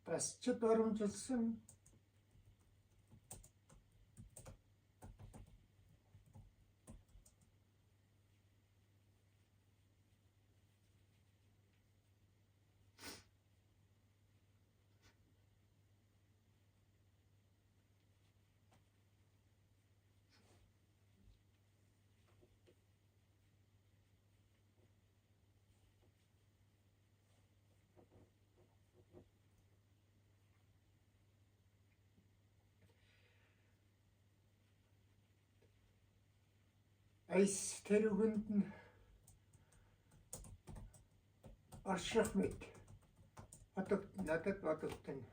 Дасчид урамжилсан. Айс тэрүгэнд нь орших мэт надад бодогдоно.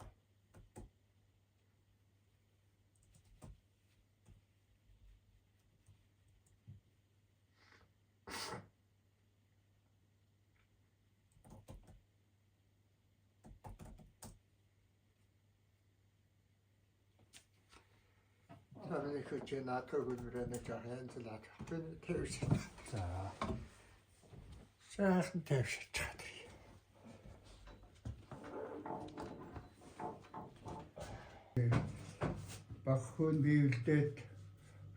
Намын хөчөө наадах хөлбөрөө жоох янзлаад тавьшаад. За. Сайхан тавьшиж чад. Баг хүн биелдээд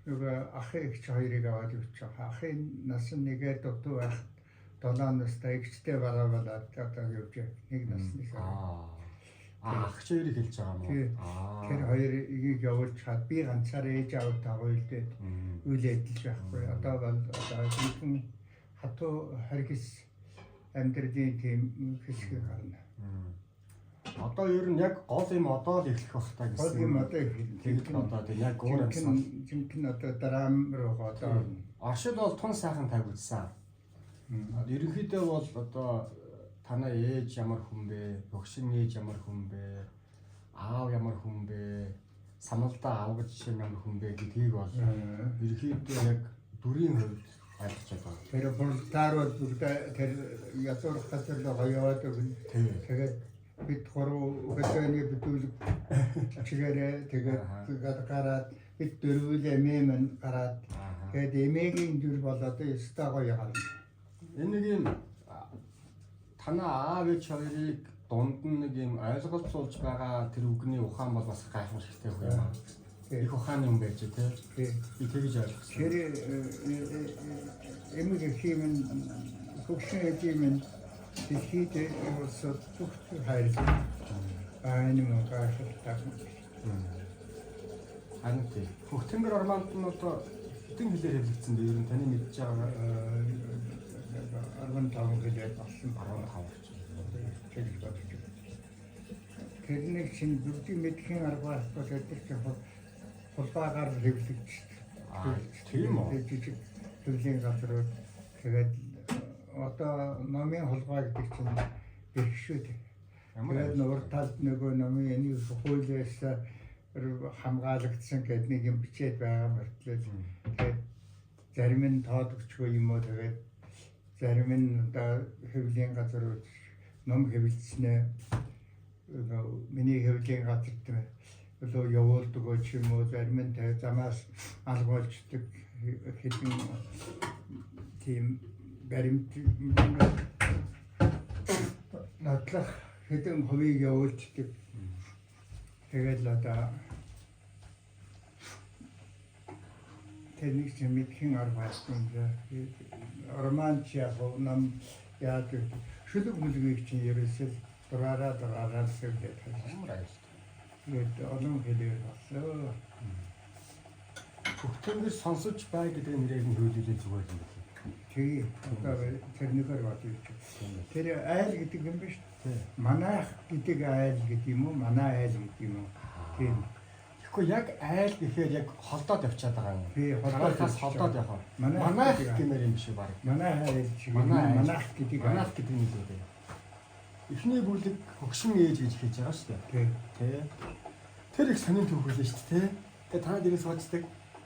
нөгөө ахын эгч хоёрыг аваад явчих. Ахын нас нь нэгээр дутуу байхад 7 настай эгчтэй бараа болоод одоо явж нэг насны. Аа. Ах хоёрыг хэлж байгаа юм уу? Аа. Тэр хоёрыг явуулж хаад би ганцаараа ээж аав дагуу үлдээд үйл эдэлж байхгүй. Одоо бол одоо жинхэнэ хатуу харгис амьдралын тийм хэсэг гарна. Одоо ер нь яг гол юм одоо л эхлэх байх та гэсэн. Гол юм одоо эхэлнэ. Тэгэл одоо тийм яг өөр амьсгал. Жинхэнэ одоо драм руу одоо. Оршид бол тун сайхан тавигдсан. Ерөнхийдөө бол одоо танай ээж ямар хүн бэ? Хөгшин ээж ямар хүн бэ? Аав ямар хүн бэ? Самалдаа авгаж жишээ ямар хүн бэ гэдгийг бол ерөнхийдөө яг дүрийн хувьд ойлгож байгаа. Тэр бултаар бол бүгд тэр язуурах газар руу яваад өгнө. Тэгээд бид гурав хөдөөний бүдүүлэг чигээрээ тэгээд гараад бид дөрвөл эмээ мань гараад тэгээд эмээгийн дүр бол одоо ёстой гоё гарна. Энэ нэг юм танаа аав ээж хоёрыг дунд нь нэг юм ойлголцуулж байгаа тэр үгний ухаан бол бас гайхамшигтай үг юм аа. Их ухааны юм байж тий. Би тэгж ойлгосон. Тэр эмэг эхийн минь хөгшин ээжийн минь дэлхийд улсууд бүгд хайрлаа. Аа энэ мөн гайхалтай. Харин тий. Хөхтөнгөр ормонд нь одоо хэдэн хэлээр хэвлэгдсэн бэ? Ер нь таны мэдж байгаагаар 15 хэлээр болсон. 15 орчим. Тэгж бодож байна. Тэрнийг чинь бүгдийг мэдхийн арга байхгүй тэд чинь хулгайгаар хэвлэгдсэн. Тийм үү? Жижиг хэвлийн газрууд тэгээд одоо номын хулгай гэдэг чинь их шүү дээ. Тэгээд нуур талд нөгөө номын энэ хуулиас хамгаалагдсан гэдэг нэг юм бичээд байгаа мөртлөө тэгээд зарим нь тоодогчгүй юм уу, тэгээд зарим нь одоо хэвлийн газрууд ном хэвлэлснээ миний хэвлийн газарт руу явуулдаг ч юм уу, зарим нь тэгээд замаас алгуулждаг хэдэн тийм баримт нотлох хэдэн хувийг явуулждаг. Тэгээд л одоо тэрнийг чинь мэдхийн арга байсан. Роман чи яг ном яадаг шүлэг мүлгийг чинь ерөөсөө дураараа сэвлээд Ямар аюултай. Тэгээд олон хэлээр болсон. Хөхтөнгөр сонсож бай гэдэг нэрээр нь хөлөөлөө зүгээр юм байна. Тэгээ одоо тэрнийгээр бодож. Тэр айл гэдэг юм биш. Манайх гэдэг айл гэдэг юм уу? Манай айл гэдэг юм уу? Тийм. Тэгэхгүй яг айл гэхээр яг холдоод явчаад байгаа юм. Тий, холдоод холдоод явах. Манайх гэмээр юм биш үү баг. Манай айл чиг манайх гэдэг манайх гэдэг нь л үү. Эхний бүлэг хөгшин ээж гэж хэлж байгаа шүү дээ. Тий. Тэр их сонин түүх байлаа шүү дээ. Тэгээ танад ирээ суучдаг.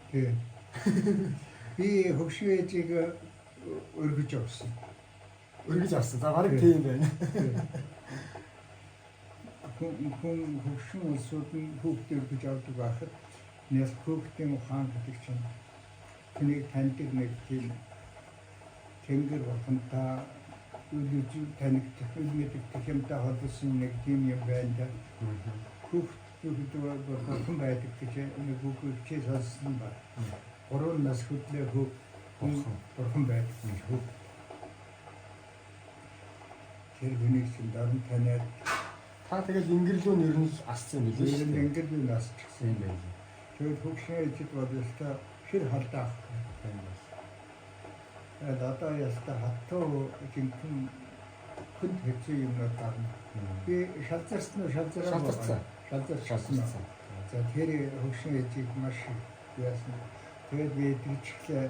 Тий. Би хөгшин ээжийг өргөж авсан. Өргөж авсан. За бараг тийм байна. Хүн хөгшин улсууд нь хүүхдээ өргөж авдаг байхад нэр хүүхдийн ухаан гэдэг чинь тэнийг таньдаг нэг тийм тэнгэр бурхантай үл танигдах, үл мэдэгдэх юмтай холбосон нэг тийм юм байна да. Хүүхд хүүхэд бол бурхан байдаг гэж нэг үг хичээл сонссон ба. 3 нас хөдлөө хөв бурхан байдаг гэж хөв. Тэр хүнийг чинь дорн таниад Та тэгэл ингэрлүү нэр нь л асцсан юм билээ ер шүү нь дээ. ингэрлүү насчихсан Тийм байх. Тэгээд хөгшин ээжид бол ёстой хэр халдаах. Тийм байх. Тэгээд одоо ёстой хатуу жинхэнэ хүнд хэцүү юмнууд гарна. Би шалзарсан уу шалзараа Шалзарсан. Шалзарсан. Шалзарсан. За тэр хөгшин ээжийг маш яасан. Тэгээд би тэгчихлээ.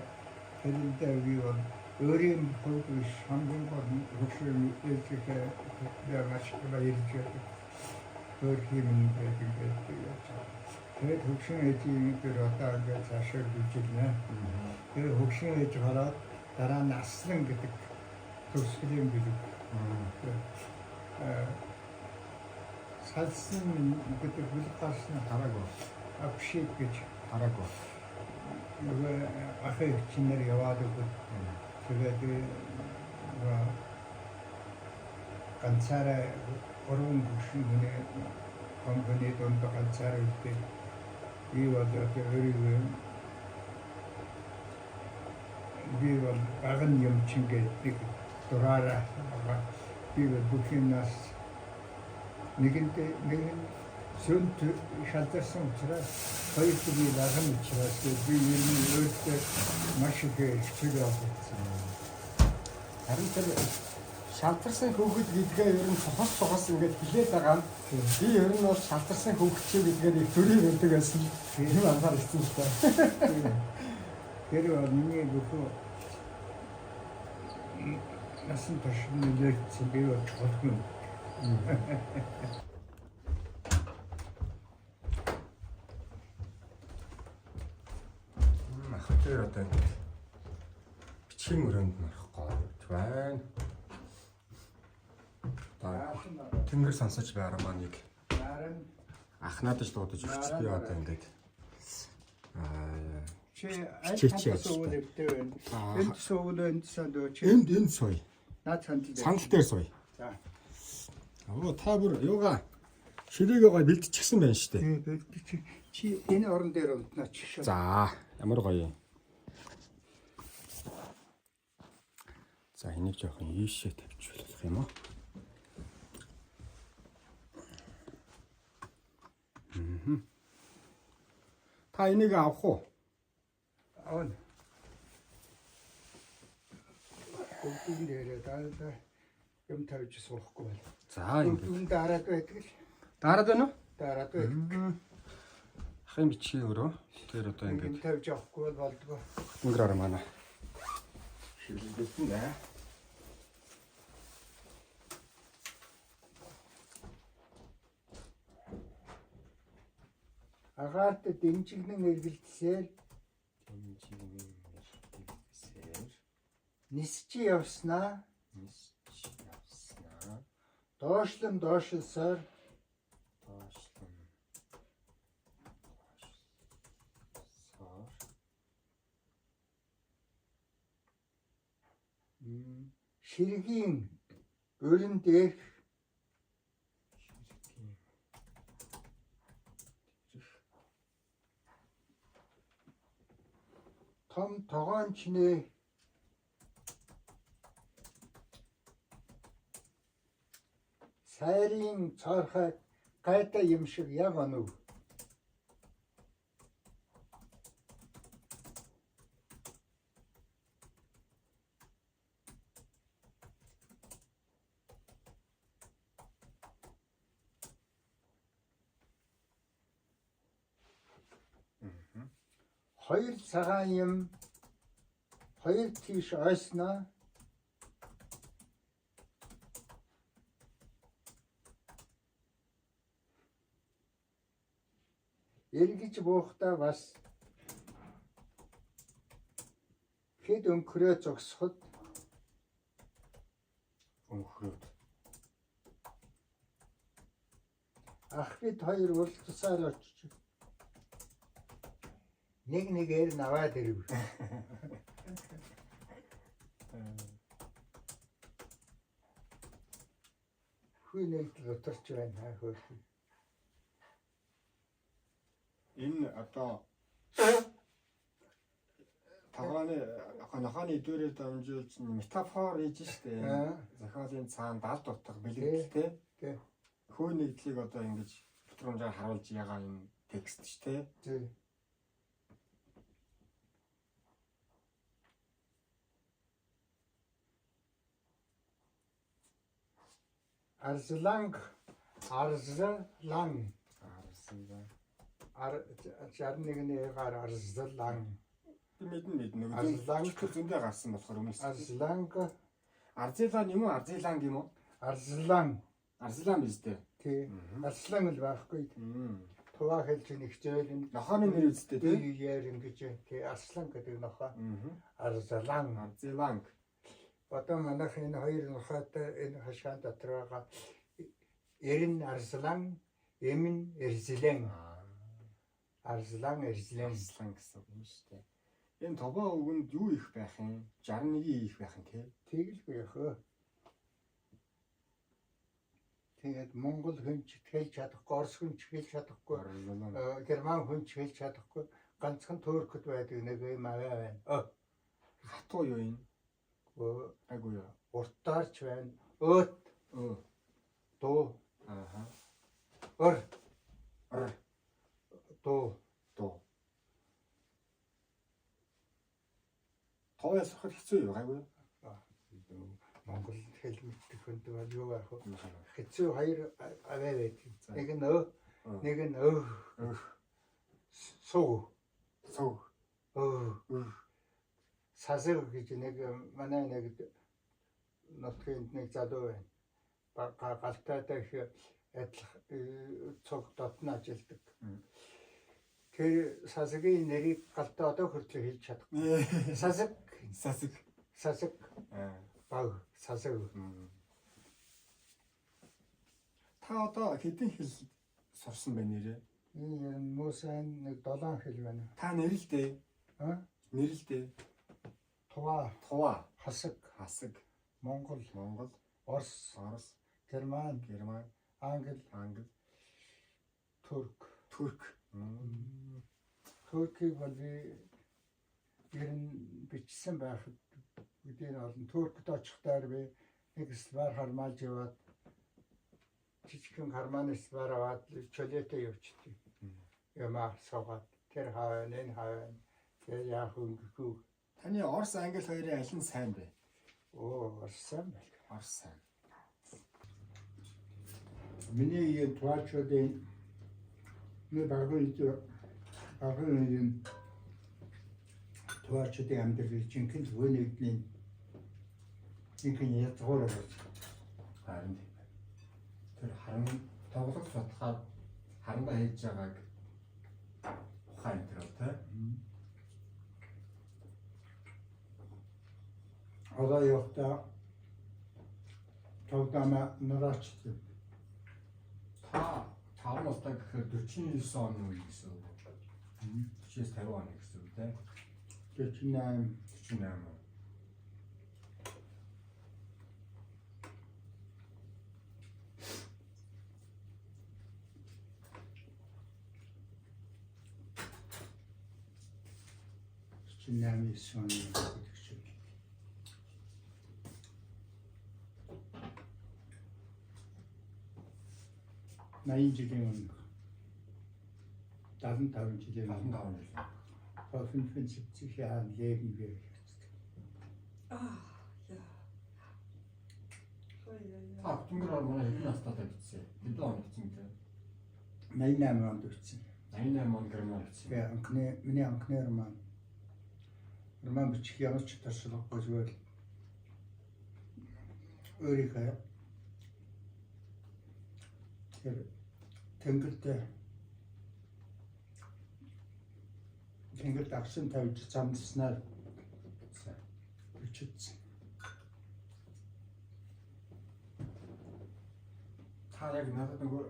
Тэрэндээ би бол өөрийн хувьд биш хамгийн гол нь хөгшин ээжийнхээ би маш их баярлж байдаг. Өөр юм байдаг байдаг яаж. Тэгээд хөгшин ээжийн дээр одоо ингээд цаашаа гүйжилнэ. Тэгээд хөгшин ээж гараад дараа нь аслан гэдэг төгсгөлийн бэлэг. Салсан гэдэг бүлэг гарсан Хараагүй. Апшиг гэж Хараагүй. нөгөө ахын эгчнэр яваад өгöd. Тэгээд нөгөө ганцаараа гурван хөгшин хүний том хүний дунд ганцаараа үлдээ. Би бол одоо өөрийгөө би бол баган юм чин гэдэг дураараа байгаа. Би бол бүх юмнаас нэгэндээ нэгэн сөнт шалзарсан учраас хоёрт би баган учраас би ер нь өөртөө маш их хичээл авсан. Харин тэр шалзарсан хүүхэд гэдгээ ер нь цохос цохос ингээд хэлээд байгаа нь би ер нь бол шалзарсан хүүхэд чи гэдгээр их төрийн байдаг байсан. Тийм анхаарсан л та. Тэр бол миний бүхүү насан турш нөлөөлсөн би бол чухал хүн. Ах тэр одоо ингээд бичгийн өрөөнд нь орох гэж байна. Одоо тэнгэр сонсож байраа маань нэг ах надад дуудаж өгч би одоо ингээд Чи аль Хичээч талаас өвөл ажилтай. өвтэй байна? Энд сувл энд санд чи энд энд суй. наад сандал дээр. Сандал дээр суй. За. Оо та бүр юугаа ширээгээ гой бэлтчихсэн байна шүү дээ. Тий, бэлтчих. Чи чи энэ орон дээр унтнаа чи шүү. За ямар гоё юм. За энийг жоохон ийшээ тавьчихвал юм уу? Та энийг авах уу? Авна. Бүгдэн дээрээ даа юм тавьж суухгүй байна. За ингээд. Бүгдэн дараад байдаг л Дараад байна уу? дараад байдаг. Ахын бичгийн өрөө. Тэр одоо Юм ингээд тавьж авахгүй бол болдгоо. тэнгэр ор манай. Ширлэлтэн дээ. Агаарт дэмжигнэн эргэлдсээр Дэмжигнэн эргэлдсээр нисчи явснаа нисч явснаа доошлон доошлсоор доошлон доошлсоор ширгийн өрн дээрх ширгийн том тогоончны сайрын цоорхой гайтай юм шиг яг онов. Хоёр цагаан юм хоёр тийш ойсноо эргэж буухтаа бас хэд өнхрөө зогсоход өнхрөөд ах бид хоёр уралдсаар очиж нэг нэгээр наваад ирэв. Хүй нэгдэл утарч байна хаа хөөрхөн. Энэ одоо тогооны нохооны идвэрээр дамжуулж метафор хийж штэ. Зохиолын цаана далд утга бэлэгдэлтэй. Тий. Хөө нэгдлийг одоо ингэж бүтрамжаар харуулж байгаа юм текст ш тэ. Тий. Арзланг Арзлан Арзлан. Ар 61-ний гаар Арзлан. Би мэднэ мэднэ. Арзланг зөндөө гарсан болохоор өмнөөс. Арзланг Арзилан юм уу? Арзилан юм уу? Арзлан. Арзилан биз дээ. Тий. Арслан л байхгүй. Туваа хэлж нэг хичээл нь Нохооны нэр үсттэй тий. Яар ингэж тий Арслан гэдэг нохоо. Арзлан. Арзиланг. Одоо манайх энэ хоёр нохойтой энэ хашаан дотор байгаа Эрен Арслан, Эмэн Эрзлэн. Арслан Эрзлэн. Арслан гэсэн юм шүү дээ. Энэ товоо үгэнд юу их байх юм? 61 их байх юм тий. Тэгэлгүй яах вэ? Тэгээд Монгол хүн ч хэлж чадахгүй, Орос хүн ч хэлж чадахгүй, Герман хүн ч хэлж чадахгүй, ганцхан Туркд байдаг нэг юм аваа байна. Хатуу юу юм? Айгуу юу? Уртаарч байна. Өөт. Өө. Дуу. Ааха. Ор. Ор. Дуу. Дуу. Тоо сурахад хэцүү юу? Гайгүй юу? Монгол хэл мэддэг хүнд бол юу байх вэ? Хэцүү хоёр аваа байдаг. Нэг нь өө, нэг нь өг. Суг. Суг. Өг. Сасаг гэж нэг манай нэг нутгийн нэг залуу байна. Галтайтай их адилх цуг дотно ажилладаг. Тэр сасгийн нэрийг галтай одоо хүртэл хэлж чадахгүй. Сасаг. Сасаг. Сасаг. Баг сасаг. Та одоо хэдэн хэл сурсан бэ нэрээ? Энэ муу сайн нэг 7 хэл байна. Та нэр л дээ. Аа? Нэр л дээ. Туваа, Туваа, Хасаг, Хасаг, Монгол, Монгол, Орос, Орос, Герман, Герман, Англи, Англи, Турк. Турк. Туркийг бол би ер нь бичсэн байхад үдийн олон Туркд очихдоор би нэг слвар хармаалж яваад жижигхэн хармааны слвар аваад чөлөөтэй явчихдаг. Ямаа суугаад тэр хаваа энэ хаваа тэр яах өнгөхгүй. Таны Орос, Англи хоёрын аль нь сайн бэ? Оо, Орос сайн байна. Орос сайн. Миний юм туваачуудын нэг багын багын юм туваачуудын амьдрал жинхэнэ хөө нэгдлийн жинхэнэ язгуур болж Харин тийм байна. Тэр харан тоглох судалгаа харандаа хийж байгааг ухаан энэ төр тий. Одоо явахдаа тогдама нураач. Та 5 настай гэхээр 49 оны үе гэсэн үг. 49 50 оны гэсэн үг тий. 48 48. 48 оны гэдэг чинь. 80 жилийн өмнө. 75 жилийн өмнө. 75 жилийн. Vor 75 Jahren leben wir jetzt. Аа, яа. Хой яа. Та октомбер манай хэдэн настай бичсэн? Хэдэн он бичсэн гэдэг? 88 онд бичсэн. 88 он герман бичсэн. Тэгээ анхны миний анхны роман. Роман бичих ямар ч туршлагагүй зүгээр л өөрийнхөө тэр тэнгэрт агсан тавьж замдснаар бичсэн. Та яг надад нөгөө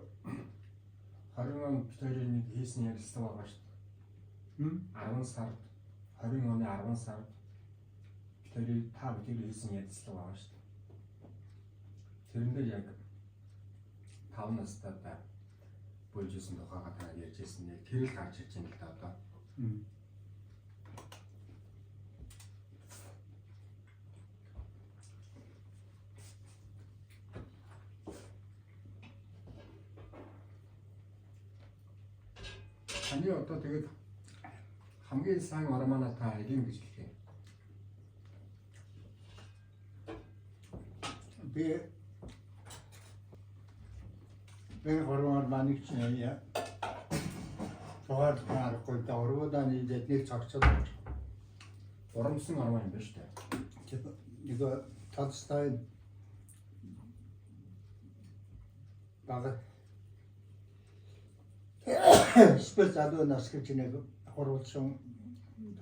20 он бид хоёрын нэг хийсэн ярилцлага байгаа шүү дээ. 10 сард 20 оны 10 сард бид хоёрын та бид хоёрын хийсэн ярилцлага байгаа шүү дээ. Тэрэн дээр яг 5 настай та бөлжсэн тухайга та ярьж ирсэн нэг тэр л гарч ирж байна л да одоо. Таны одоо тэгээд хамгийн сайн ормоно та элийн гэж хэлэх юм. Би гурван маныг чинь яа. Дугаар харахгүй да ургуудаа нийлээд нэг цогцол. Урамсан ормон юм байна шүү дээ. Нөгөө Толстой бага спец залуу нас гэж нэг хуруулсан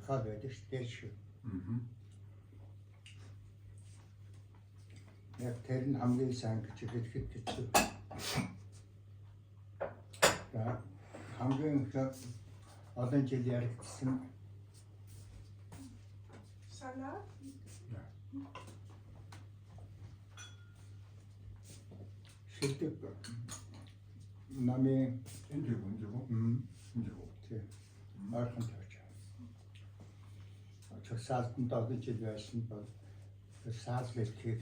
хал байдаг шүү дээ шүү. Аа. Яг тэр нь хамгийн сайн гэж хэлэхэд хэцүү. За хамгийн их олон жил яригдсан Salad? шилдэг намын Энэ дэргүү, энэ дэргүү. Энэ дэргүү. тий ойрхон тавьж. Чагсаалтанд олон жил байсан бол саал бэлтгэх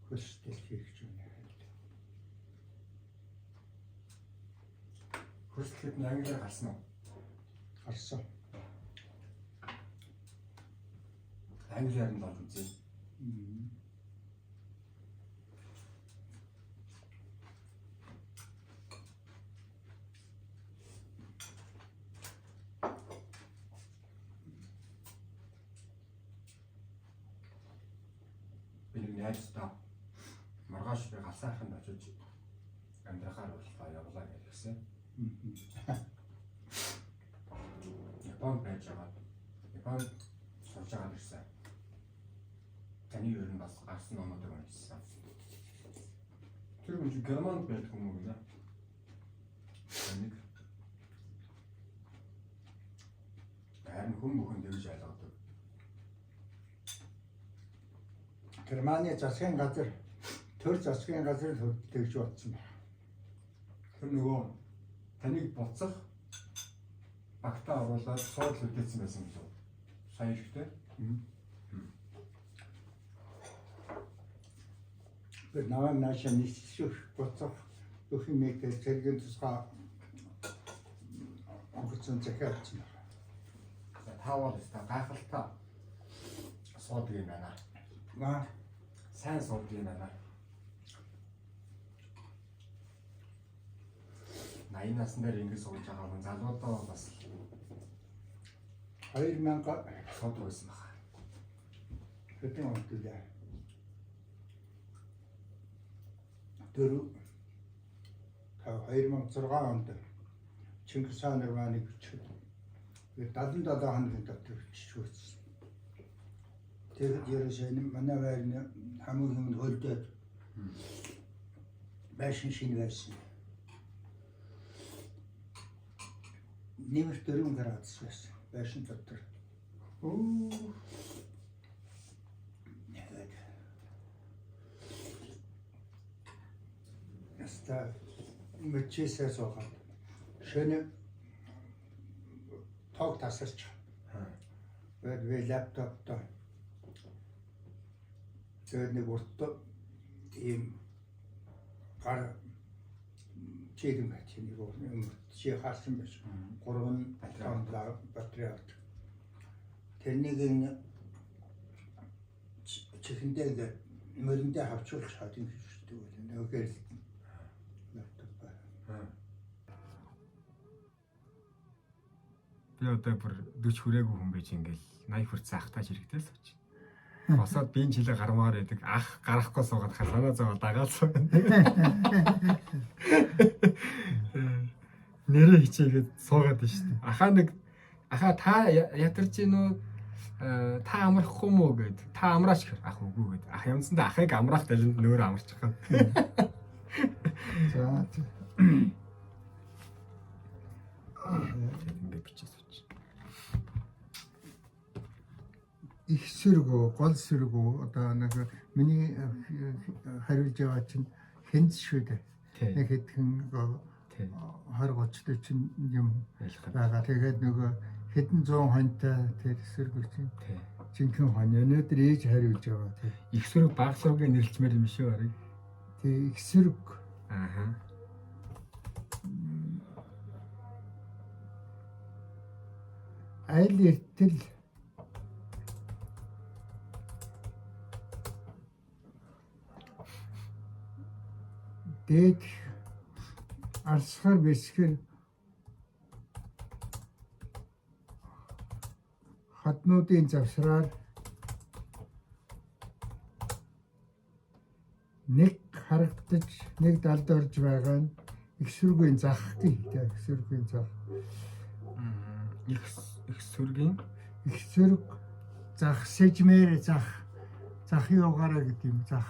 хөлс дэлхийг гэж юм хэлдэг. Хөрслөд нь англиар гарсан уу? Гарсан. Англиар нь л олж үзье. Би нэг найзтай маргааш би галсааханд очиж амьдрахаар боллоо явлаа гэж хэлсэн. Японд байж байгаа. Японд сурж байгаа гэсэн. Таны ер нь бас гарсан номуудыг уншсан. Тэр хүн чинь Германд байдаг юм уу гэнэ? Таныг харин хүн бүхэн тэгж ойлгодог. Германы засгийн газар төр засгийн газар л тэгж бодсон байна. Тэр нөгөө таныг буцах багтаа оруулаад суудал үлдээсэн байсан гэж үү? Сая ихтэй. Би намайг наашаа нийцших буцах бүх юм дээр цэргийн тусгай онгоцон захиалсан байна. За та бол өстой гайхалтай суудаг юм байна. Маа Сайн суудаг юм байна. 80 насн дээр ингэ сууж байгаа хүн залуудаа бас 2000 суудаг байсан баха. хэдэн онд үлээ. Дөрөв 2006 онд Чингис хаан Нурманыг өчөөд 77 хоногийн дотор өччихсэн. Тэгэхэд ерөөсөө энэ манай байрны хамгийн өмнө хөлдөөд байшин шинэ байсан. Нэмэрт 4 градус байсан байшин дотор. Өө Тэгээд яста мөчээсээ суугаад шөнө тог тасарч. Тэгээд би лаптоптой тэгээд нэг урт ийм гар чиглэн байж нэг урт чи харсан байсан. 3 тонн батарей авч. Тэрнийг энэ чихэндээ ингээд мөрөндөө хавчуулж хаад юм шүтдэг байлаа. Нөгөөр лаптоп ба. Би одоо бүр 40 хүрээгүй хүн байж ингээл 80 хүрсэн ахтаа хэрэгтэй л сууч. Босоод би энэ чилээ гармаар байдаг. Ах гарахгүй суугаад хаа санаа зовоод дагаал сууна. Нэрээ хичээгээд суугаад байна шүү дээ. Ахаа нэг ахаа та ятарч гин үү? Та амрахгүй мүү гэд. Та амраач гэхэр ах үгүй гэд. Ах ямсандаа ахыг амраах талент нөөрэ амарчих. За Ингээд бичээ сууч. Их сэргүү, гол сэргүү одоо нэг миний хариулж байгаа чинь Хинц шүү дээ. Тий. Нэг хэдхэн Тий. 20 30 40 юм Ойлгох. байгаа. Тэгээд нөгөө хэдэн зуун хоньтой тэр эсэргүү чинь Тий. жинхэнэ хонь. Өнөөдөр ээж хариулж байгаа тий. Их сүрэг баг сүргийн нэрлцмээр юм шүү арай. Тий, их сэрэг Ааха. аль эртэл дээд арсгар бэсгэр хаднуудын завсраар нэг харагдаж нэг далд орж байгаа нь их сүргийн зах гэх их сүргийн зах. Их их сүргийн Их сүрэг зах сэжмээр зах захын угаараа гэдэг юм зах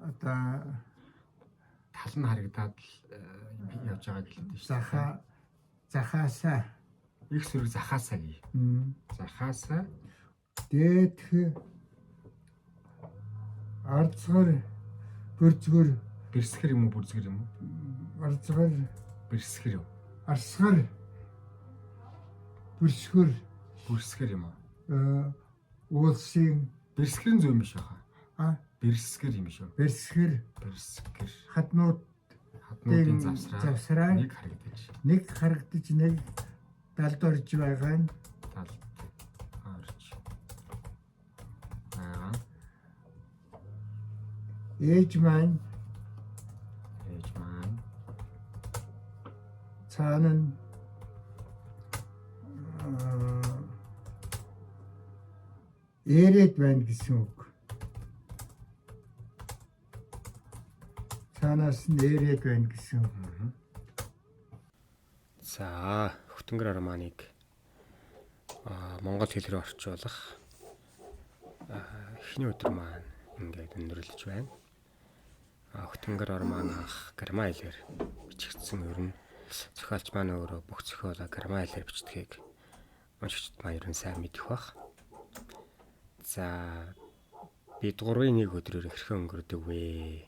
одоо тал нь харагдаад л явж байгаа гэлээд шүү. заха захаасаа Их сүрэг захаасаа гээ. Захаасаа дээдх арцгар бүрзгэр бэрсгэр юм уу бүрзгэр юм уу? арцгар Бэрсгэр юм. арсгар бүрсгэр Бүрсгэр юм уу? уулсын Бэрсгэр нь зөв юм биш хаа. а Бэрсгэр юм биш үү? бэрсгэр Бэрсгэр. хаднуудын Хаднуудын завсраа завсраа нэг харагдаж нэг харагдаж нэг далд орж байгаа нь талд орж байгаа. ээж маань Ээж маань цаана нь ээрээд байна гэсэн үг. Цаанаас нь ээрээд байна гэсэн үг. За, Хөтөнгөр романыг монгол хэл рүү орчуулах эхний өдөр маань ингээд өндөрлөж байна. Хөтөнгөр роман анх герман хэлээр бичигдсэн. Ер нь зохиолч маань өөрөө бүх зохиолоо герман хэлээр бичдгийг уншигчид маань ер нь сайн мэдэх бах. За, бид гурвын нэг өдрөөр хэрхэн өнгөрдөг вэ?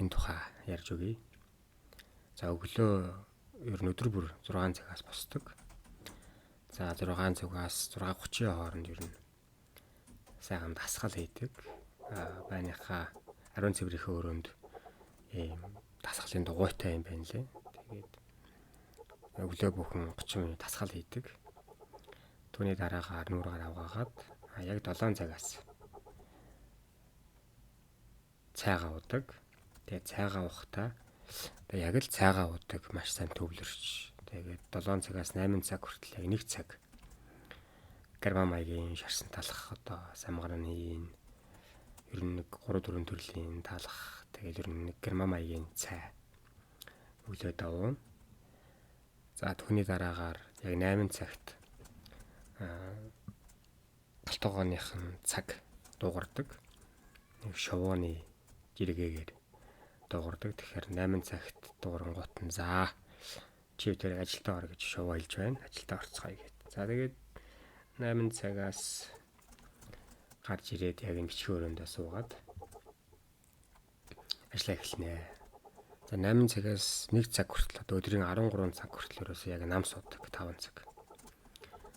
Энэ тухай ярьж өгье. За, өглөө ер нь өдөр бүр 6 цагаас босдог. За, 6 цагаас 6:30-ийн хооронд ер нь сайхан дасгал хийдэг. Байныхаа ариун цэврийнхээ өрөөнд ийм дасгалын дугуйтай юм байна лээ. Тэгээд өглөө бүхэн 30 минут дасгал хийдэг. Түүний дараагаар нүүргээр авгаагаад яг 7 цагаас цайгаа уудаг. Тэгээд цайгаа уухтаа яг л цайгаа уудаг, маш сайн төвлөрч. Тэгээд 7 цагаас 8 цаг хүртэл яг 1 цаг герман маягийн шарсан талах одоо самгарны ер нь нэг 3 4 төрлийн талах, тэгээд ер нь нэг герман маягийн цай өглөө давуу. За, түүний дараагаар яг 8 цагт галтгооных нь цаг дуугардаг. Нэг шувууны жиргээгээр дуугардаг. Тэгэхээр 8 цагт дуурангуут нь за чи тэр ажилдаа ор гэж шувуу хэлж байна. Ажилдаа орцгоё гэд. За, тэгээд 8 цагаас гарч ирээд яг энэ бичгийн өрөөндөө суугаад ажиллаа эхэлнэ. За, 8 цагаас 1 цаг хүртэл одоо өдрийн 13 цаг хүртэл ерөөсөө яг нам суудаг 5 цаг.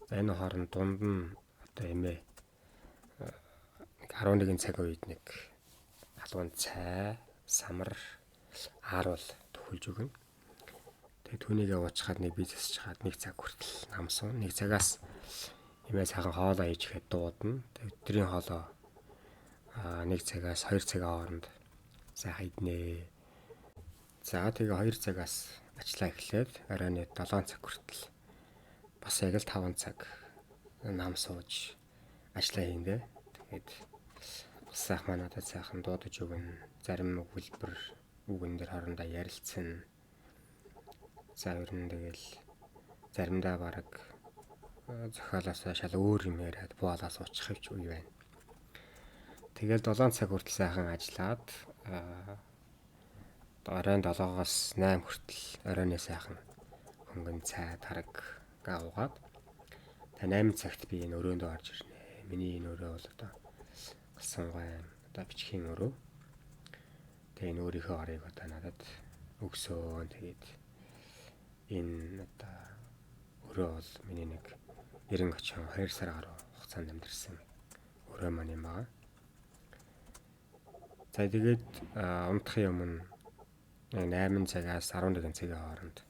За, энэ хооронд дунд нь одоо эмээ нэг 11 цаг үед нэг халуун цай, самар, ааруул төхөлж өгнө. Тэгээ түүнийгээ уучхаад нэг бие засчихад 1 цаг хүртэл нам суун. 1 цагаас эмээ сайхан хоолоо хийж ихэд дуудана. Тэгээ өдрийн хоолоо 1 цагаас 2 цагийн хооронд сайхан иднэ. За, тэгээ 2 цагаас ажиллаа эхлээд оройн 7 цаг хүртэл бас яг л 5 цаг нам сууж ажиллаа хийндэ. Тэгээд бас сайхан маань надад сайхан дуудаж өгнө. Зарим өгүүлбэр үгэн дээр хоорондоо ярилцсан. За, ер нь тэгэл заримдаа бараг зохиолоосоо шал өөр юм яриад буулаа суучих хэвч үе байна. Тэгэл 7 цаг хүртэл сайхан ажиллаад оройн 7-оос 8 хүртэл оройн сайхан хөнгөн цай тараг уугаад 8 цагт би энэ өрөөндөө орж ирнэ. Миний энэ өрөө бол одоо галсангуй одоо бичгийн өрөө. Тэгээ энэ өөрийнхөө орыг одоо надад өгсөө. Тэгээд энэ одоо өрөө бол миний нэг 90 очин 2 сар гаруй хугацаанд амьдарсан өрөө маань юм байгаа. За тэгээд унтахын өмнө 8 цагаас 11 цагийн хооронд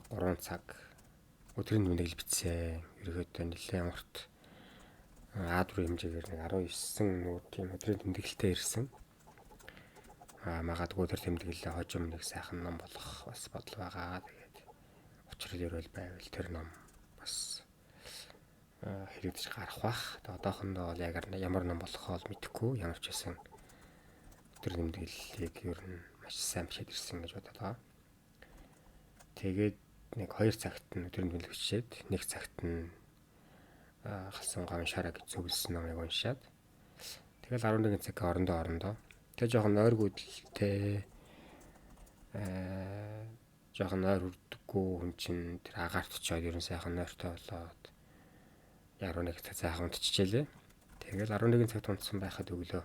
3 цаг өдрийн тэмдэглэл бичсэн. Ерөнхийдөө нэлээд урт А4 хэмжээгээр нэг 19 нууд тийм өдрийн тэмдэглэлтэй ирсэн. Магадгүй тэр тэмдэглэлээ хожим нэг сайхан ном болох бас бодол байгаа. Тэгээд учрал өрөөл байвал тэр ном бас хэрэгдэж гарах бах. Тэгээд одоохондоо бол яг ямар ном болохоо бол мэдэхгүй. Ямар ч байсан өдөр тэмдэглэлийг ер нь маш сайн бичээд ирсэн гэж бодод байгаа. Тэгээд нэг 2 цагт нь өдрийн тэмдэглэл бичээд, 1 цагт нь халсан гавн шараа гэж зөвлөсөн номыг уншаад тэгэл 11 цаг орондоо тэгээ жоохон нойргүйдэлтэй жоохон нойр хүрдэггүй хүн чинь тэр агаарт очиод ер нь сайхан нойртой болоод 11 цаг сайхан унтчихжээ. Тэгэл 11 цагт унтсан байхад өглөө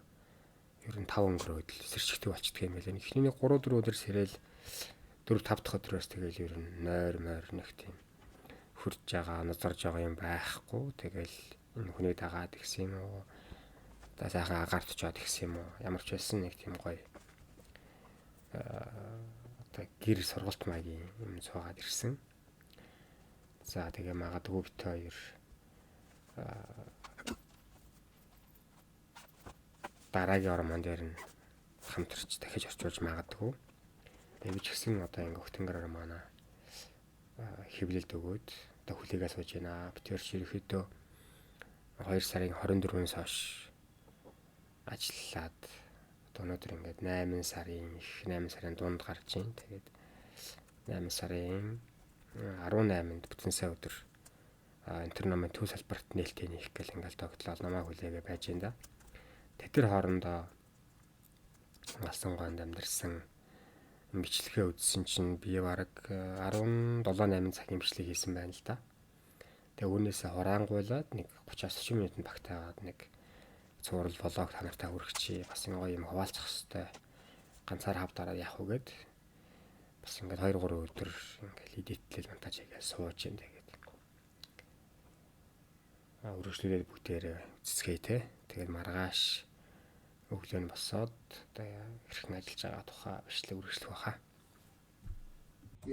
ер нь 5 өнгөрөөд л сэрчигтэй болчдөг юм байлаа. Эхний 3-4 өдөр сэрэл 4-5 дахь өдрөөс тэгэл ер нь нойр мойр нэг тийм хурж байгаа, нозорж байгаа юм байхгүй. Тэгэл энэ хүнийг дагаад гисэн юм уу? Одоо сайхан агаарт очиод гисэн юм уу? Ямар ч байсан нэг тийм гоё одоо гэр сургалт маягийн юм суугаад ирсэн. За тэгээ магадгүй бит хоёр дараагийн ормон дээр нь хамтарч дахиж орчуулж магадгүй. Тэгээ би ч гэсэн одоо ингээ Өгтөнгөр ормоно хэвлэлд өгөөд одоо хүлээгээ сууж байна. Бит хоёр ч ерөнхийдөө 2 сарын 24-өөс хойш ажиллаад одоо өнөөдөр ингээд 8 сарын их 8 сарын дунд гарч байна. Тэгээд 8 сарын 18-нд бүтэн сайн өдөр интерномын төв салбарт нээлттэй нээх гэл ингээл тогтлол намайг хүлээгээ байж байна да. Тэр хоорондоо Алсан гоонд амьдарсан бичлэгээ үзсэн чинь би бараг 17 8 цагийн бичлэг хийсэн байна л да. Тэгээ үүнээсээ хураангуйлаад нэг 30-аас 40 минутанд багтаагаад нэг цуврал влог та нартай хүргэчихье. Бас нэг гоё юм хуваалцах хэвээр ганцаар хав дараа яах вэ гэд бас ингээд 2 3 өдөр ингээд эдитлэл монтаж хийгээ сууж юм. Тэгээд өргөжлүүлээд бүгдээрээ үзцгээе те. Тэгээд маргааш өглөө нь босоод одоо хэрхэн ажиллаж байгаа тухай бичлэг үргэлжлэх байхаа.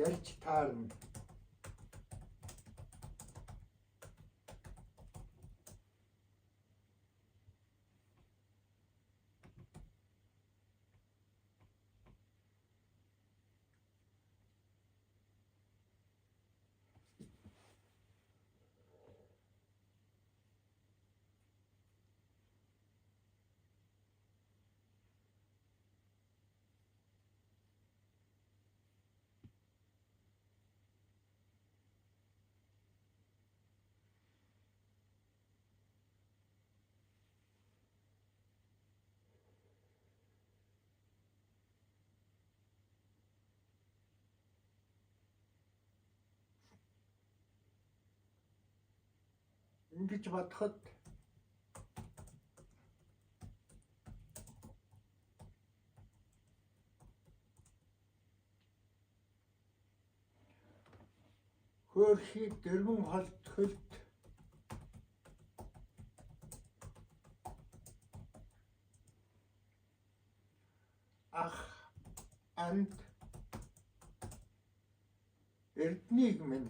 Ярьж таарна. Ингэж бодоход хөөрхий дөрвөн холд хөлт ах анд эрднийг минь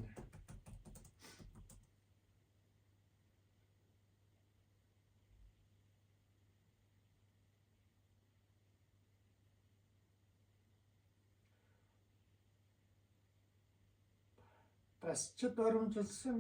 Басчид урамжилсан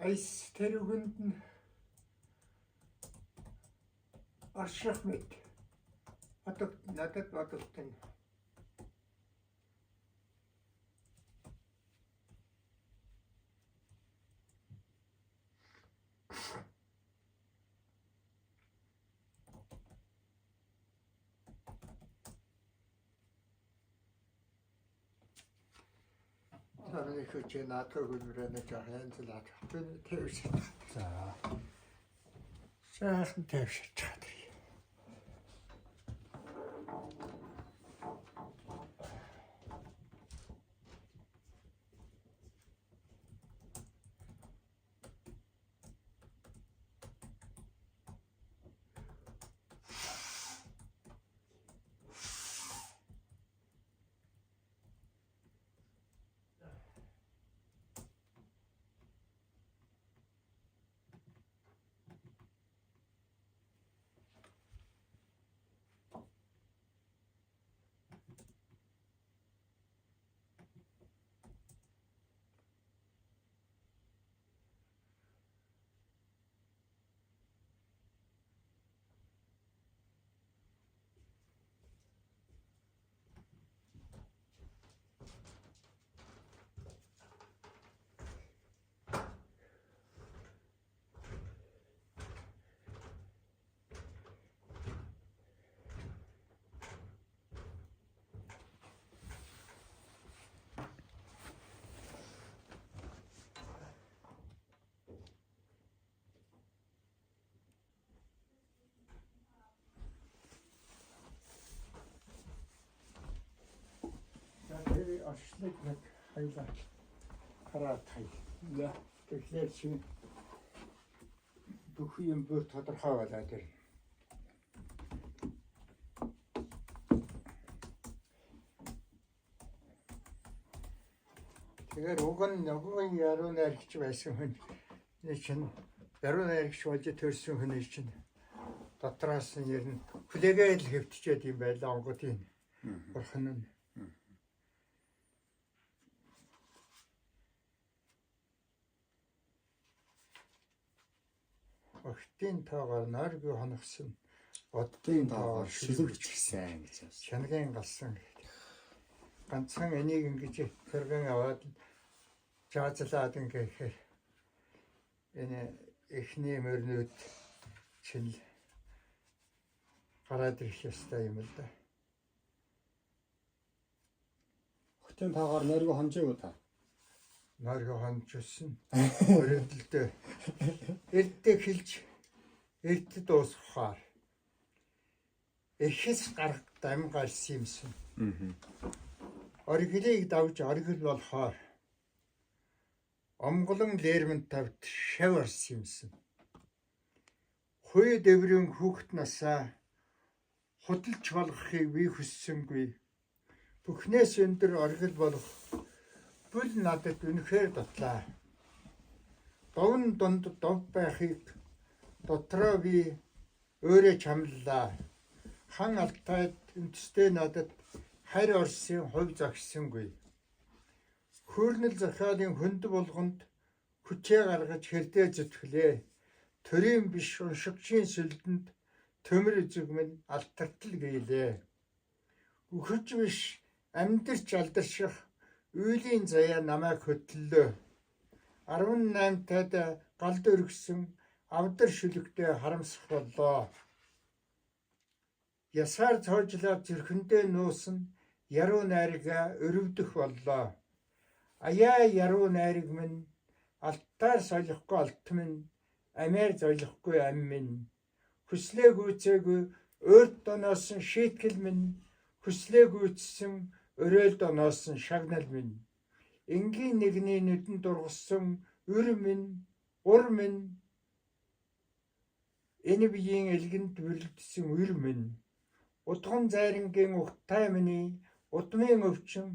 Айс тэр үгэнд нь орших мэт одоо надад бодогдсон. Сарны хүчээ наадах хөлбөрөө нэг жоох янзлаад тавьж. За. Сайхан тавьшиж чад. За тэр оршлыг нэг хоёлаа хараад хай. За. Тэгэхээр чи бүх юм бүр тодорхой болоод ирнэ. Тэгэхээр уг нь нөгөө яруу найрагч байсан хүн чинь яруу найрагч болж төрсэн хүн чинь дотроос нь ер нь хүлээгээ л хэвтчихэд юм байлаа онгодын бурхан нь. Огтын тоогоор нойргүй хоногсон, оддын тоогоор шүлэгч гисэн гэж байна. Шангийн галсан гэдэг. Ганцхан энийг ингэж хэргэн аваад жаазлаад ингэхээр энэ эхний мөрнүүд чинь гараад ирэх ёстой юм л да. Хотын тоогоор нойргүй хонжээгүй та. Нойргүй хонжсэн. Өрөдөлтөө эрдээ хэлж эрт дуусгахаар эрхэс гарах дам гарсан юмсан. Оргилыг давж оргил болохоор Омголон Лермонтовт шав орсон юмсан. Хуй дэврийн хүүхэд насаа худалч болгохыг би хүссэнгүй. Бүхнээс өндөр оргил болох бүл надад үнэхээр дутлаа. Довн дунд дов байхыг дотроо би өөрөө чамллаа. Хан алтайд үндэстэй надад харь орсын хувь зогссонгүй. Хөөрнөл зохиолын хүнд болгонд хүчээ гаргаж хэрдээ зүтгэлээ. Төрийн биш уншигчийн сүлдэнд төмөр үзэг минь алтартал гэлээ. Үхэж биш амьдарч алдарших үйлийн заяа намайг хөтлөлөө. 18 таад галд өргөсөн авдар шүлэгтэй харамсах боллоо. Ясаар цоожлоод зүрхэндээ нуусан яруу найргаа өрөвдөх боллоо. Аяа яруу найраг минь алтаар солихгүй алт минь амиар золихгүй ам минь хүслээ гүйцээгүй өөрт доноосон шийтгэл минь хүслээ гүйцсэн өрөөл доноосон шагнал минь энгийн нэгний нүдэнд дургассан үр минь ур минь энэ биеийн элгэнд бүрлдсэн үр минь удган зайрангийн ухтай миний удмын өвчин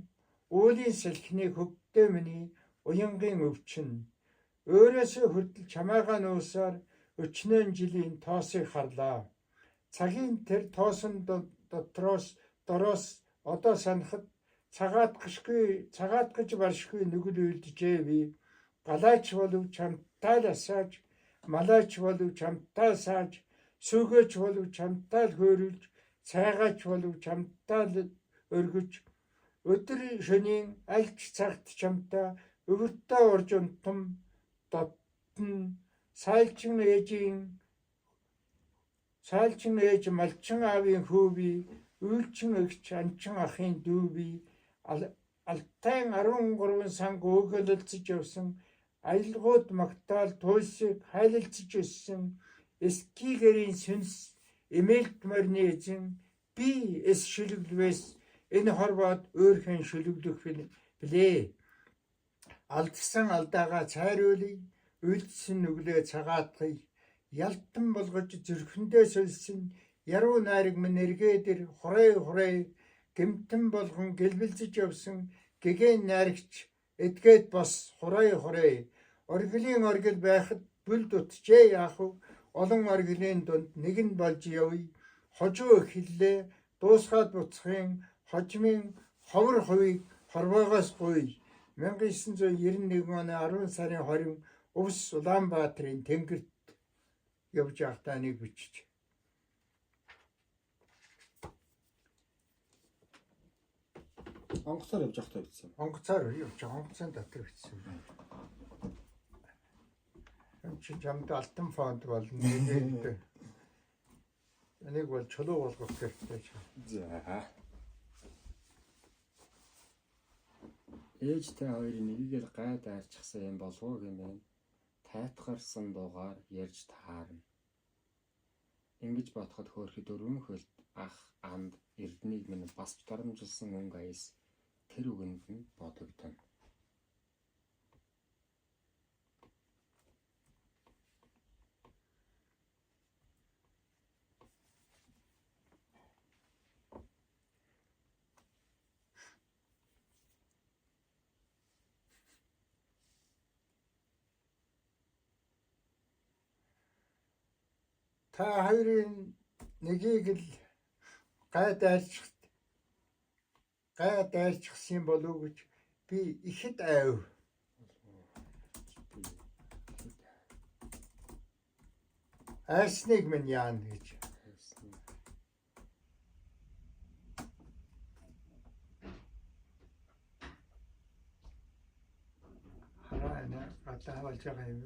уулын салхины хөвдөө миний уянгийн өвчин өөрөөсөө хүртэл чамайгаа нуусаар өчнөөн жилийн тоосыг харлаа. Цагийн тэр тоосон дотроос дороос одоо санахад цагаат гашгүй цагаат гэж баршгүй нүгэл үлджээ би галаач болов чам чамтай л асааж, малаач болов чамтай сааж, сүүгээч болов чамтай л хөөрүүлж, цайгаач болов чамтай л өргөж, өдөр шөнийн аль ч цагт чамтай өвөртөө орж унтам дотно сайлчин ээжийн сайлчин ээж малчин аавын хүү би, үйлчин эгч анчин ахын дүү би, Алтайн 13 санг өөгөлөлцөж явсан, аялгууд магтаал туйлсыг хайлалцаж өссөн, эски гэрийн сүнс эмээлт морины эзэн би эс шүлэглэвээс энэ хорвоод өөрхөн шүлэглэх билээ. Алдсан алдаагаа цайруулъя, үйлдсэн нүглээ цагаатгая, ялтан болгож зүрхэндээ сөлсөн яруу найраг минь эргээд ир, хурай хурай гэмтэн болгон гэлбэлзэж явсан гэгээн найрагч эдгээд бос, хурай хурай. Оргилын оргил байхад бүл дутжээ, яах вэ, олон оргилын дунд нэг нь болж явъя. Хожуу эхэллээ, дуусгаад буцахын хожмын ховор хувийг хорвоогоос гуйя. 1991 оны 10 сарын 20, Увс Улаанбаатарын тэнгэрт явж байхдаа нэг бичиж. Онгоцоор явж байхдаа бичсэн. Онгоцоор явж байгаа. Онгоцын дотор бичсэн байна. Энд чи чамд алтан фонд болно. Нэг энийг бол чулуу болгох хэрэгтэй. За. Ээж та хоёрын нэгийг л гай дайрчихсан юм болов уу гэмээн тайтгарсан дуугаар ярьж таарна. Ингэж бодоход хөөрхий дөрвөн хөлт ах анд эрднийг минь бас ч доромжилсан өнгө аяс тэр үгэнд нь бодогдоно. Та хоёрын нэгийг л гай дайрчихсан юм болов уу гэж би ихэд айв. Айсныг минь яана гэж. Хараа, энэ гадаа болж байгаа юм.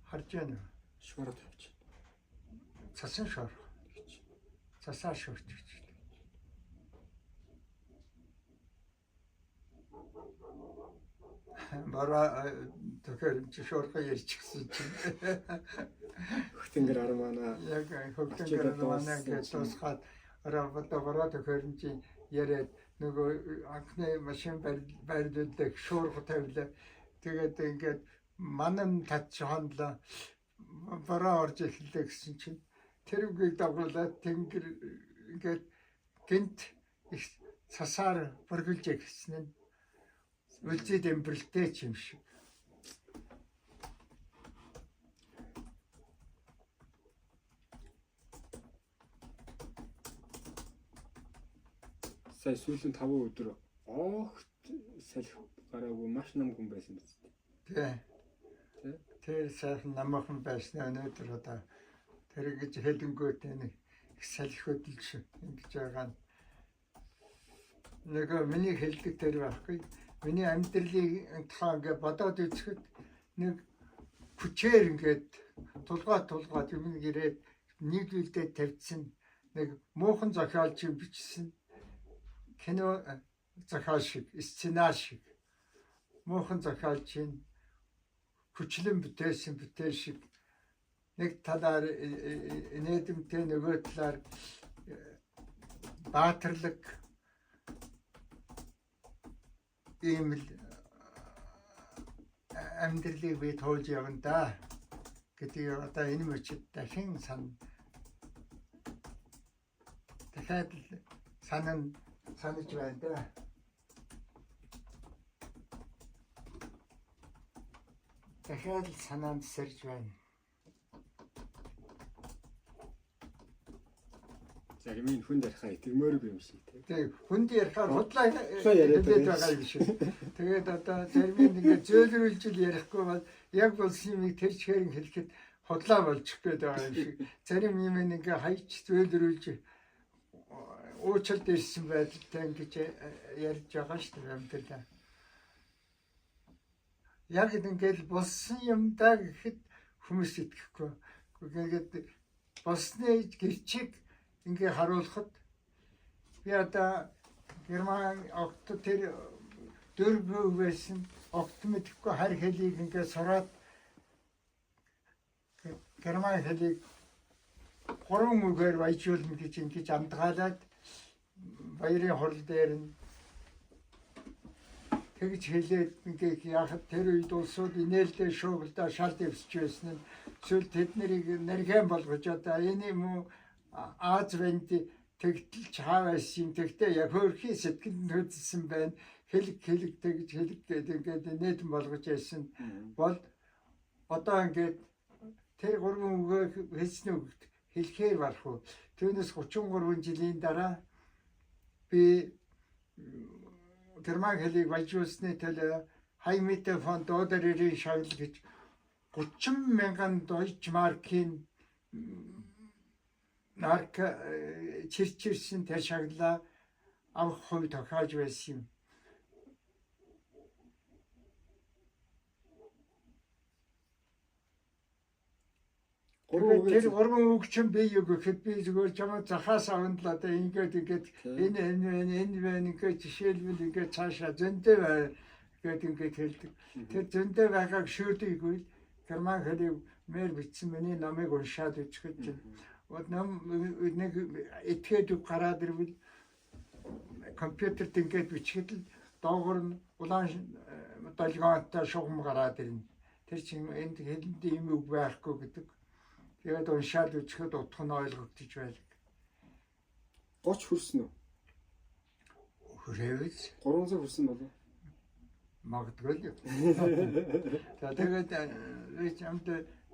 Харж байна уу? Шуураа тавьж. Цасан шор. Цасаар шорч гэж. Бараа тэгэхээр чи шорхоо ярьчихсан чинь. Хөхтөнгөр арманаа Яг хөгтөнгөр манай гэж дуусгаад ороо бороо төхөөрөмжийн яриад нөгөө анхны машин байрлуулдаг шуурга тавилаа. Тэгээд ингээд манан татч хонлоо, бороо орж эхэллээ гэсэн чинь тэр үгийг дагуулад тэнгэр ингээд гэнэт их цасаар бүргэлж эхэлсэн нь үлзий дэмбэрэлтэй ч юм шиг. Сая сүүлийн 5 өдөр огт салхи гараагүй маш нам хүн байсан биз дээ. Тий. Тий. Тэр сайхан намаахан байсан, өнөөдөр одоо тэр гэж хэлэнгүүтээ нэг их салхи хөдөлж ингэж байгаа нь нөгөө миний хэлдэг тэр байхгүй. Миний амьдралын тухай ингээд бодоод үзэхэд нэг хүчээр ингээд тулгаа тулгаад юм ирээд нийлүүлдэ тавьчихсан нэг муухан зохиолч юм бичсэн кино зохиол шиг, сценар шиг муухан зохиолчийн хүчлэн бүтээсэн бүтээл шиг нэг талаар инээдэмтэй, нөгөө талаар баатарлаг ийм л амьдралыг би туулж явна да гэдгийг одоо энэ мөчид дахин дахиад л санаж байна да. Дахиад л санаанд сэрж байна. Зарим нь хүнд ярихаа итгэмээргүй юм шиг тий. Тэг хүнд ярихаар худлаа Худлаа яриад хэлээд байгаа байгаа юм шиг. Тэгээд одоо зарим нь ингээд зөөлрүүлж л ярихгүй бол яг болсон юмыг тэр чигээр нь хэлэхэд худлаа болчих гээд байгаа юм шиг. Зарим юм ингээ хайч зөөлрүүлж уучлалт ирсэн байдалтай ингэж ярьж байгаа шүү дээ амьдралаа. Яг ингээд болсон юм даа гэхэд хүмүүс итгэхгүй. Ингээд болсны гэрчийг ингээ харуулхад би одоо Герман огт тэр дөрвөө байсан огт мэдэхгүй харь хэлийг ингээ сураад герман хэлийг гурван үгээр баяжуулна гэж ингэж амтгаалаад баярын хурал дээр нь тэгж хэлээд ингээ яхад тэр үед улсууд инээлдээ шуугилдаа шал дэвсэж байсан нь эсвэл тэд нарыг нарийн болгож одоо энэ юм уу Аз вэнд тэгтэл чаа байсан юм тэгтээ яг хөөрхий сэтгэлд хөдөлсөн байна хэлэг хэлэг тэгж хэлэг гэдэг ингээд нийтэм болгож байсан бол одоо ингээд тэр гурван үгээ хэлсний үгт хэлэхээр барах уу. Түүнээс 33 жилийн дараа би герман хэлийг баяжуулсны төлөө Хаймите фон Додерерийн шагнал гэж 30 мянган Дойч маркийн нарк чирчирсэн тэр шагналаа авах хувь тохиож байсан юм. Гурван Тэгээд тэр үгээр гурван үг чинь би юу гэхэд би зүгээр чамаа захаас авна л одоо ингээд ингээд энэ энэ байна энэ байна ингээд жишээлбэл ингээд цаашаа зөндөө бай гээд ингээд хэлдэг. Тэр зөндөө байгааг шүүдийгүй герман хэлийг мэр бичсэн миний номыг уншаад үзэхэд чинь вот ном нэг этгээд үг гараад ирвэл компьютерт ингээд бичгээд л доогор нь улаан долгионтой шугам гараад ирнэ. Тэр чинь энд хэлэнд ийм үг байхгүй гэдэг. Тэгээд уншаад үзэхэд утга нь ойлгогдож байлаг. 30 хүрсэн үү? Хүрээвэз 300 хүрсэн болов. магадгүй л. За тэгээд би чамд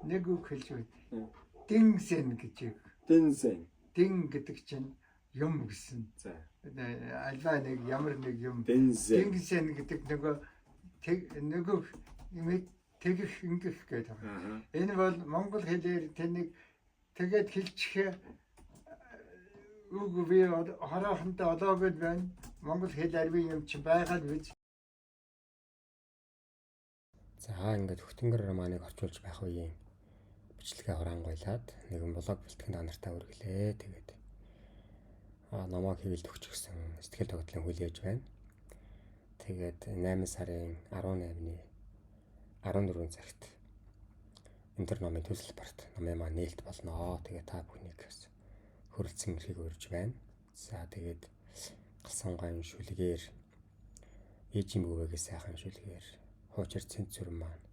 нэг үг хэлж байна. Динсэн гэж үг. Дэнсэн. Дин гэдэг чинь юм гэсэн. За. Альва нэг ямар нэг юм. Дэнсэн. Динсэн гэдэг нөгөө нөгөө юм тэгэх ингэх гэдэг. Аа. Энэ бол монгол хэлээр тэнийг тэгээд хэлчихээ үг би хороохондоо олоогүй байна. Монгол хэл арвин юм чи байгаа л биз. За ингээд Хөтөнгөр романыг орчуулж байх үеийн бичлэгээ хураангуйлаад нэгэн блог бэлтгэн та нартай үргэлээ. Тэгээд номоо хэвлэлд өгч гисэн сэтгэл хөдлөлийн хүлээж байна. Тэгээд 8 сарын 18-ны 14 цагт энэ төр номын төсөл барт номын маань нээлт болноо. Тэгээд та бүхнийг бас хөрөлдсөн эрхийг урьж байна. За тэгээд галсангаан шүлгээр ээжийн бөвөөгээ сайхан шүлгээр хуучир цэнцүр маань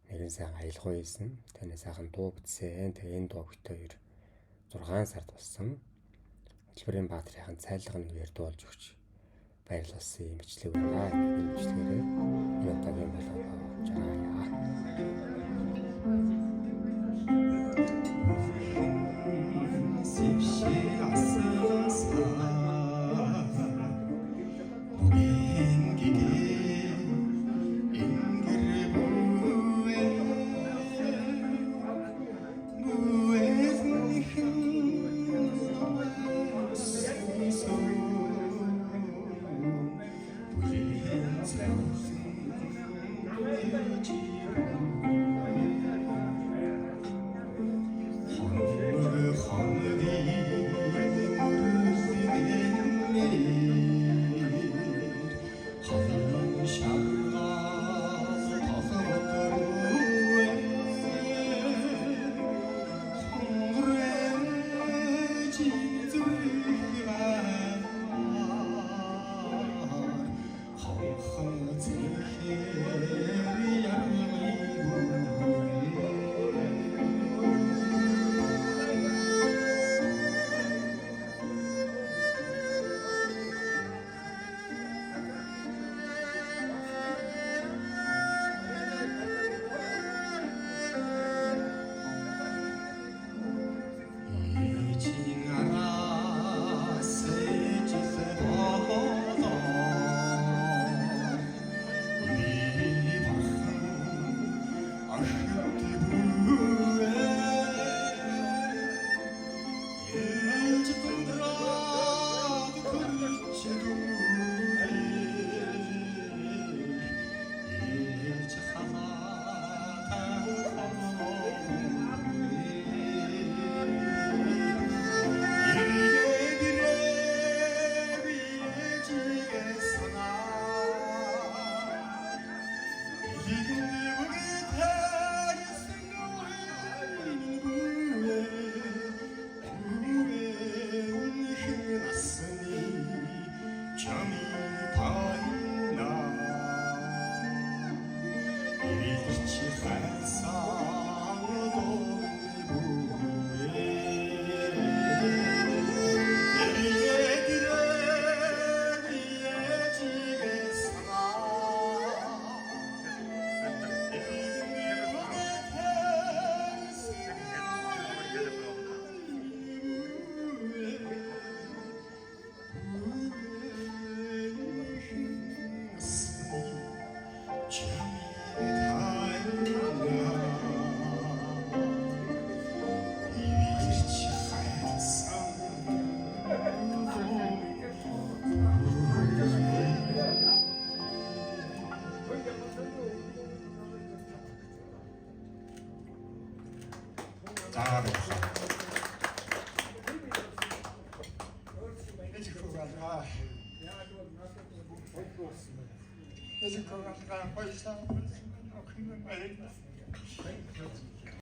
нэгэн сайн аялгау хийсэн. Таны сайхан дуу бичсэн. Тэгээ энэ дуу бит хоёр 6 сард болсон. Хөтөлбөрийн баатрийн цайлгын үеэр дуулж өгч баярлалсан юм бичлэг байна. Энэ бичлэгээрээ энэ удаагийн болоо жаргаая. Чамын тайна Илэрч хайсан За, баярлалаа. Ээж хүү алгаа. Ээж хүү алгаа. Баярлалаа. Охин баярлалаа.